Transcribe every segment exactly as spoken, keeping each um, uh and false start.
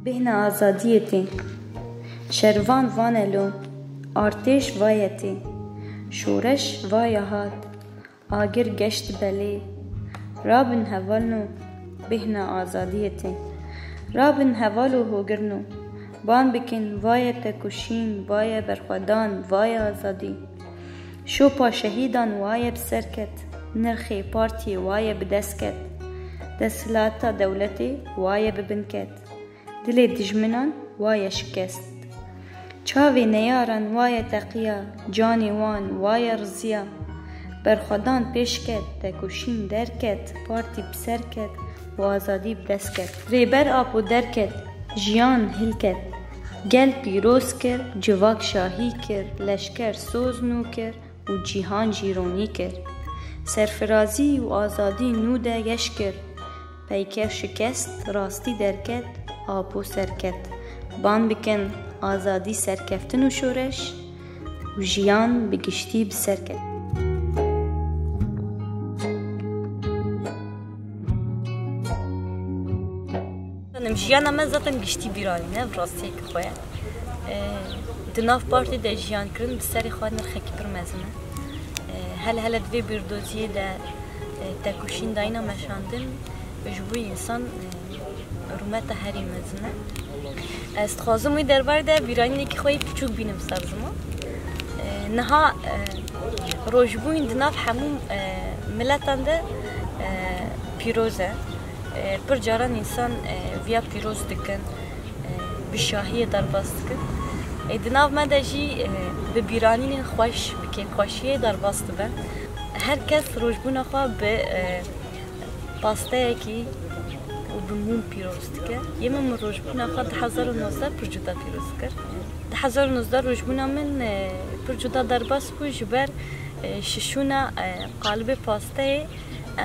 Bêhna azadiyê tê. Şervan vane lo. Artêş vaye tê. Şoreş vaya hat. Agir geşt belê. Rabin hevalno. Bêhna azadiyê tê. Rabin hevalo hogirno. Ban bikin vaye tekoşîn, vaye berxwedan, vaye azadî. Şopa şehîdan waye bi ser ket, nirxê partiyê waye bi dest ket, desthilata dewletê waye bi bin ket, dilê dijminan waye şikest. Çavê neyaran waye teqiya, canê wan waye riziya. Berxwedan pêş ket, tekoşîn derket, partî bi ser ket û azadî bi dest ket. Rêber Apo derket, jiyan hilket. Gel pîroz kir, civak şahî kir, leşker soz nû kir û cîhan jî ronî kir. Serfirazî û azadî nû de geş kir. Peyker şikest, rastî derket, Apo serket. Ban bikin, azadî serkeftin û şoreş û jiyan bi giştî bi ser ket. Em jiyana me zaten giştî bîranîn e, bi rastiyekî xwe ye. E, di nav partî de jiyan kirin bi serê xwe nirxekî pir mezin e. E, hele hele di vê bîrdoziyê de, e, tekoşîn dayîna meşandin ji bo însan, e, rûmeta herî mezin e. Ez dixwazim wî derbarê de bîranînekî xwe yê piçûk bînim ser ziman. E, niha, e, rojbûn di nav hemû, e, miletan de, e, pîroz e. E, pir caran însan, e, viya pîroz dikin, e, bi şahiyê derbas dikin. E, di nav me de jî, e, bi bîranînên xweş, bi kêfxweşiyê derbas dibe. Her kes rojbûna xwe bi, e, pasteyekî û bi mûm pîroz dike. Yê min, min rojbûna xwe du hezar û nozdeh pir cuda pîroz dikir. Du hezar û nozdeh rojbûna min, e, pir cuda derbas bû ji ber, e, şişûna, e, qalibê pasteyê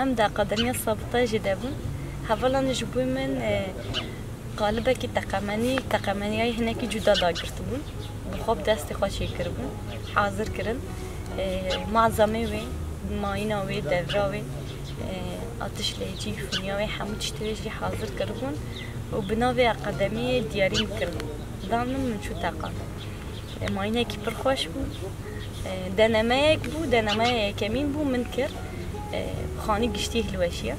em di akademiya sabotajê de bûn. Hevalan ji bo min, e, qalibekî teqemenî, teqemeniyayê hinekî cuda dagirtibûn. Bi xwe bi destê xwe çêkiribûn, hazir kirin. E, malzemê wê, mayîna wê, devra wê, e, atişleyicî, fûniya wê, hemû tiştê wê jî hazir kiribûn û bi navê akademiyê diyarî min kirin. Dan min, min çû teqan. E, mayînekî pir xweş bû. E, denemeyek bû, denemeya yekemîn bû, min kir. E, xanî giştî hilweşiya.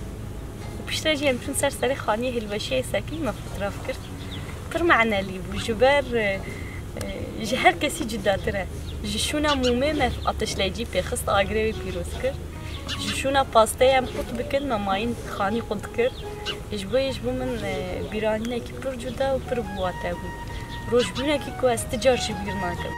Û piştre jî em çûn ser serê xaniyê hilweşiyê sekî me fotograf kir. Pir manelî bû, ji ber, e, e, ji her kesî cudatir e. Ji şûna mûmê me ateşleyicî pê xist, agirê wê pîroz kir. Ji şûna pasteyê em qut bikin, me mayîn xanî qut kir. Ji bo yê ji bo min, e, bîranînekî pir cuda û pir bi wate bû. Rojbûnekî ku ez ti car ji bîr nakim.